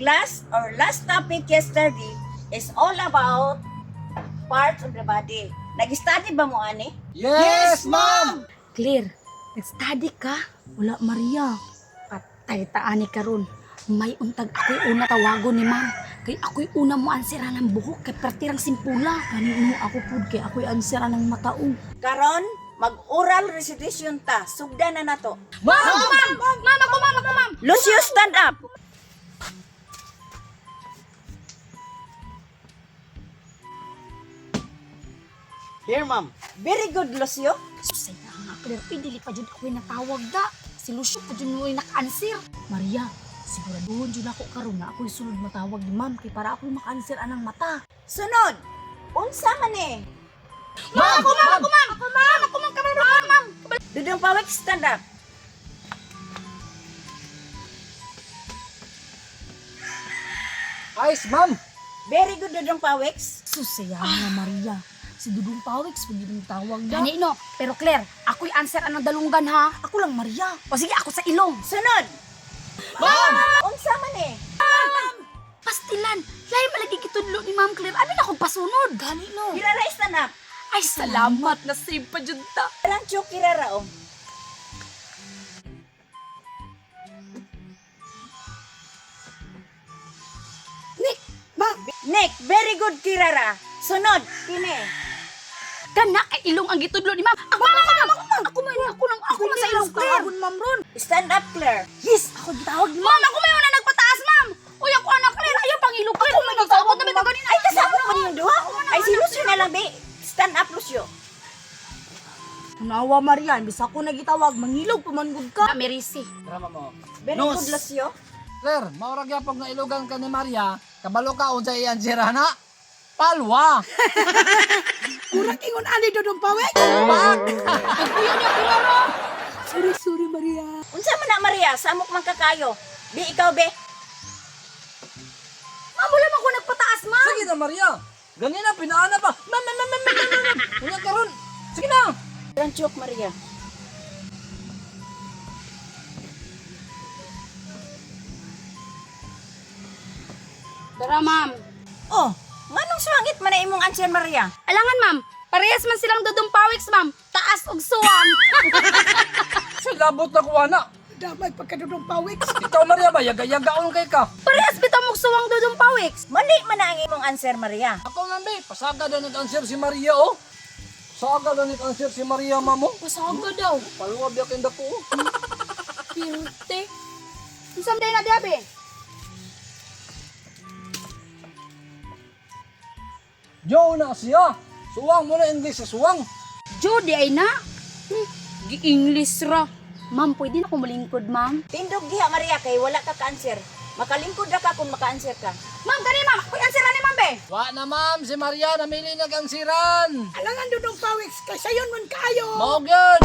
Class, our last topic yesterday is all about parts of the body. Nag-study ba mo, ani? Yes, ma'am! Clear. Nag-study ka? Wala, Maria. Patay taani karon. May untag ako'y una tawagon ni ma'am. Kay ako'y una mo ansira ng buhok kay pertirang simpula. Kani mo ako pud kay ako'y answer ng mataong. Karon, mag-oral recitation ta. Sugda na nato. Ma'am, ako ma'am! Ma'am, ako ma'am, ako ma'am! Lucio, stand up! Here, ma'am. Very good, Lucio. Susay na nga, Claire. Uy, dili pa dyan ako'y natawag da. Si Lucio pa dyan mo'y naka-answer. Maria, siguraduhon jud ako karon na ako'y sulod matawag ni ma'am kay para ako'y maka-answer anang mata. Sunod, unsa man eh? Ma'am, ako ma'am, ako ma'am! Ako ma'am, ako ma'am, kabalo ka ma'am! Dudong Pawik, stand up. Ice, ma'am. Very good, Dudong Pawiks. Susaya nga Maria. Si Dudong Pawiks pud yung tawag da. Gani no, pero Claire, ako'y answer anang dalunggan ha. Ako lang Maria. O sige, ako sa ilong. Sunod! Ma'am! Unsa man eh? Pastilan, lahi malagi gitudlo ni Ma'am Claire. Abi na akong pasunod. Gani no. Kirara, stand up. Ay, salamat na save pa dyan ta. Rancho Kirara, oh. Nick, ma, Nick, very good, Kirara. Sunod, kini. Kana kay ilong ang gitudlo ni Ma'am. Ako ma'am, ako ma'am, ako ma'am, ako lang, ako man sa ilong Claire. Ma'am ron. Stand up, Claire. Yes, ako gitawag ni ma'am. Ma'am, ako may una nagpataas, ma'am. Uy, ako anak Claire, ayaw pang ilong Claire. Ako may nagsagot na may ganina. Ay, kasama ko niyong duha. Ay, si Lucio na lang, be. Stand up, Lucio. Tunawa Maria, imbis ako nagitawag, mangilog pa man gud ka. Merisi. Tara, ma'am. oh. Very Nose. good, Lucio. Claire, maura gyapon nga ilugan ka ni Maria, kabalo ka unsa i-answer na? Palwa. Kurang ingon ani Dudong Pawik. Pak! Nagpuyo niya Kirara. Sorry, sorry Maria. Unsa man na, Maria? Samok man kakayo. Be, ikaw, be. Ma'am, wala man ko nagpataas, ma'am. Sige na, Maria. Ganina, pinaana pa. Ma'am, ma'am, ma'am, ma'am, ma'am, ma'am. Unya karon. Sige na. Rancho, Maria. Tara, ma'am. Oh, nganong suwangit man na imong answer, Maria? Alangan, ma'am. Parehas man silang dudong pawiks, ma'am. Taas og suwang. Sa labot na kuha na. Damay pagka Dudong Pawiks. Ikaw, Maria ba? Yaga-yagaon kay ka. Parehas bitaw mong suwang dudong pawiks. Mali man na ang imong answer, Maria. Ako man, be. Pasaga na nag-answer si Maria, oh. Saga na nag-answer si Maria, ma'am, oh. Pasaga daw. Palwa, biyakin dako, oh. Pirte. Unsa man na diabe? Joe na siya. Suwang mo na English sa suwang. Judy ay na. Gi-English ra. Ma'am, pwede na akong malingkod, ma'am. Tindog diha, Maria, kay wala ka ka-answer. Makalingkod ra ka kung maka-answer ka. Ma'am, gani ma'am. Ako'y answer ni ma'am, be. Wa na ma'am, si Maria namili nag-ansiran. Alangan Dudong Pawiks kay sayon man kaayo. Mao gyud.